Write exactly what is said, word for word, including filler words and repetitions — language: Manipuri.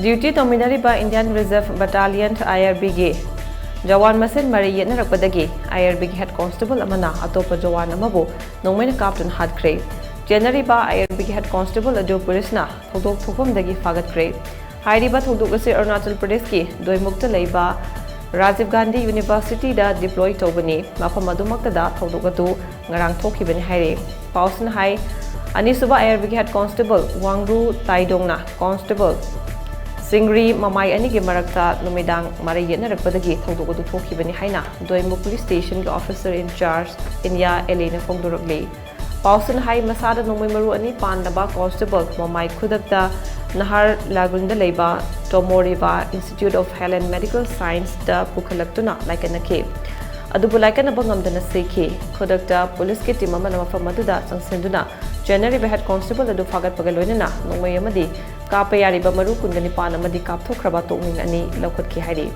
ꯗ꯭ꯌꯨꯇꯤ ꯇꯧꯃꯤꯟꯅꯔꯤꯕ Indian Reserve Battalion, IRB ꯒꯤ ꯖꯋꯥꯟ ꯃꯁꯦꯟ ꯃꯔꯩ ꯌꯦꯠꯅꯔꯛꯄꯗꯒꯤ IRB ꯒꯤ head constable ꯑꯃꯅ ꯑꯇꯣꯞꯄ ꯖꯋꯥꯟ ꯑꯃꯕꯨ ꯅꯣꯡꯃꯩꯅ ꯀꯥꯞꯇꯨꯅ ꯍꯥꯠꯈ꯭ꯔꯦ꯫ ꯆꯦꯟꯅꯔꯤꯕ IRB ꯒꯤ head constable ꯑꯗꯨ ꯄꯨꯂꯤꯁꯅ ꯊꯧꯗꯣꯛ ꯊꯣꯛꯐꯝꯗꯒꯤ ꯐꯥꯒꯠꯈ꯭ꯔꯦ꯫ ꯍꯥꯏꯔꯤꯕ ꯊꯧꯗꯣꯛ ꯑꯁꯤ ꯑꯔꯨꯅꯥꯆꯜ ꯄ꯭ꯔꯗꯦꯁꯀꯤ ꯗꯣꯏꯃꯨꯛꯇ ꯂꯩꯕ ꯔꯥꯖꯤꯕ ꯒꯥꯟꯙꯤ ꯌꯨꯅꯤꯚꯔꯁꯤꯇꯤꯗ deploy ꯇꯧꯕꯅꯤ꯫ ꯃꯐꯝ ꯑꯗꯨꯃꯛꯇꯗ ꯊꯧꯗꯣꯛ ꯑꯗꯨ ꯉꯔꯥꯡ ꯊꯣꯛꯈꯤꯕꯅꯤ ꯍꯥꯏꯔꯤ꯫ ꯄꯥꯎꯁꯤꯅ ꯍꯥꯏ, ꯑꯅꯤꯁꯨꯕ IRB ꯒꯤ head constable ꯋꯥꯡꯔꯨ ꯇꯥꯏꯗꯣꯡꯅ constable ꯁꯤꯡꯔꯤ ꯃꯃꯥꯏ ꯑꯅꯤꯒꯤ ꯃꯔꯛꯇ ꯅꯨꯃꯤꯗꯥꯡ ꯃꯔꯩ ꯌꯦꯠꯅꯔꯛꯄꯗꯒꯤ ꯊꯧꯗꯣꯛ ꯑꯗꯨ ꯊꯣꯛꯈꯤꯕꯅꯤ ꯍꯥꯏꯅ ꯗꯣꯏꯃꯨꯛ police station ꯒꯤ officer in charge ꯏꯟꯗꯤꯌꯥ ꯑꯦꯂꯦꯅ ꯐꯣꯡꯗꯣꯔꯛꯂꯤ꯫ ꯄꯥꯎꯁꯤꯅ ꯍꯥꯏ, ꯃꯁꯥꯗ ꯅꯣꯡꯃꯩ ꯃꯔꯨ ꯑꯅꯤ ꯄꯥꯟꯗꯕ constable ꯃꯃꯥꯏ ꯈꯨꯗꯛꯇ ꯅꯍꯥꯔ ꯂꯥꯒꯨꯟꯗ ꯂꯩꯕ ꯇꯣꯃꯣꯔꯤꯕꯥ Institute of Health and Medical Science ꯇ ꯄꯨꯈꯠꯂꯛꯇꯨꯅ ꯂꯥꯏꯀꯠꯅꯈꯤ꯫ ꯑꯗꯨꯕꯨ ꯂꯥꯏꯀꯠꯅꯕ ꯉꯝꯗꯅ ꯁꯤꯈꯤ꯫ ꯈꯨꯗꯛꯇ ꯄꯨꯂꯤꯁꯀꯤ team ꯑꯃꯅ ꯃꯐꯝ ꯑꯗꯨꯗ ꯆꯪꯁꯤꯟꯗꯨꯅ ꯆꯦꯟꯅꯔꯤꯕ head constable ꯑꯗꯨ ꯐꯥꯒꯠꯄꯒ ꯂꯣꯏꯅꯅ ꯅꯣꯡꯃꯩ ꯑꯃꯗꯤ ꯀꯥꯞꯄ ꯌꯥꯔꯤꯕ ꯃꯔꯨ ꯀꯨꯟꯒ ꯅꯤꯄꯥꯟ ꯑꯃꯗꯤ ꯀꯥꯞꯊꯣꯛꯈ꯭ꯔꯕ ꯇꯣꯛꯅꯤꯡ ꯑꯅꯤ ꯂꯧꯈꯠꯈꯤ ꯍꯥꯏꯔꯤ꯫